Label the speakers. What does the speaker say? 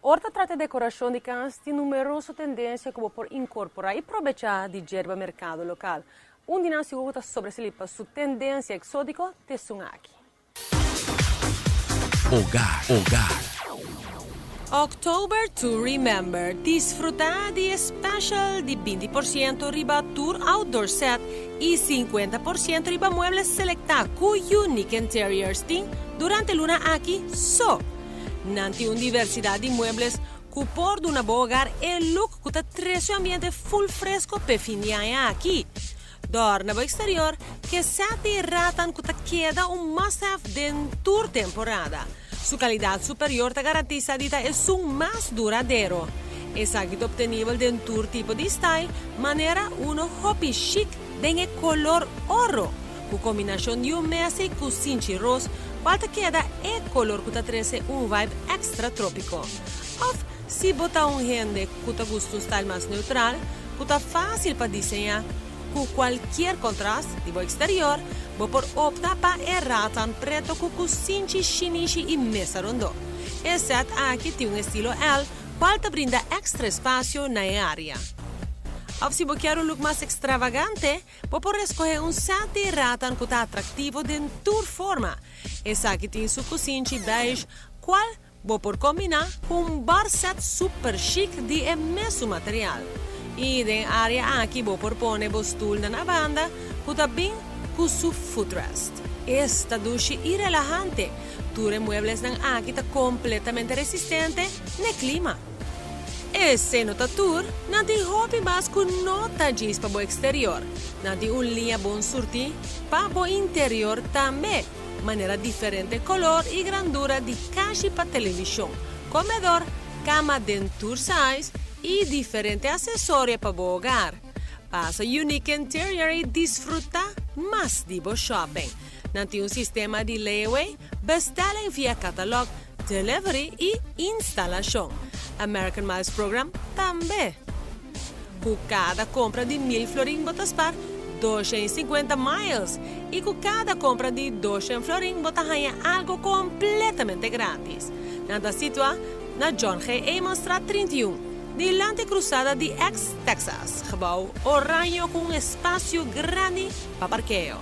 Speaker 1: Ora ta trata decoracion di cas, tin numeroso tendencia cu bo por incorpora y aprovecha di dje riba mercado local. Un di nan sigur ta sobresali pa su tendencia exotico ta esun aki.
Speaker 2: Hogar, hogar.
Speaker 1: October to Remember. Disfruta di special di 20% riba tur outdoor set y 50% riba mueble selecta cu Unique Interiors tin durante luna aki so. Nan tin un diversidad di mueble cu por duna bo hogar e look cu ta trece ambiente full fresco pa fin di aña aki. Dorna bo exterior cu set di ratan cu ta keda un must-have den tur temporada. Su calidad superior ta garantisa di ta esun mas duradero. Esaki ta obtenibel den tur tipo di style, manera uno hopi chic den color oro, cu combinacion di un mesa cu sinchi ros, cual ta keda e color cu ta trece un vibe extra tropico. Of, si bo ta un hende cu ta gusta un style mas neutral, cu ta facil pa diseña, cu cualkier contrast di bo exterior, bo por opta pa e ratan preto cu cusinchi shinishi y mesa rondo. E set aki tin un estilo L, cual ta brinda extra espacio na e area. Of si bo kier un look mas extravagante, bo por scoge un set di ratan cu ta atractivo den tur forma. Esaki tin su cusinchi beige, cual bo por combina cu un bar set super chic di e mesun material. Y den area aki bo por pone bo stoel na banda, cu ta bin cu su footrest. Esta dushi y relahante. Tur mueblenan aki ta completamente resistente na clima. Esey no ta tur, nan tin hopi mas cu no ta djis pa bo exterior. Nan tin un liña bon surti pa bo interior tambe. Manera diferente color y grandura di cashi pa television, comedor, cama den tur size y diferente accesorio pa bo hogar. Pasa Unique Interior y disfruta mas di bo shopping. Nan tin un sistema di layaway, bestelling via catalog, delivery y instalacion. American Miles Program tambe. Cu cada compra di 1000 florin bo ta spaar 250 miles. Y cu cada compra di 200 florin bo ta gana algo completamente gratis. Nan ta situa na John G. Emmonsstraat 31, dilanti cruzada di ex Texas. Gebouw oranje cu un espacio grandi pa parkeo.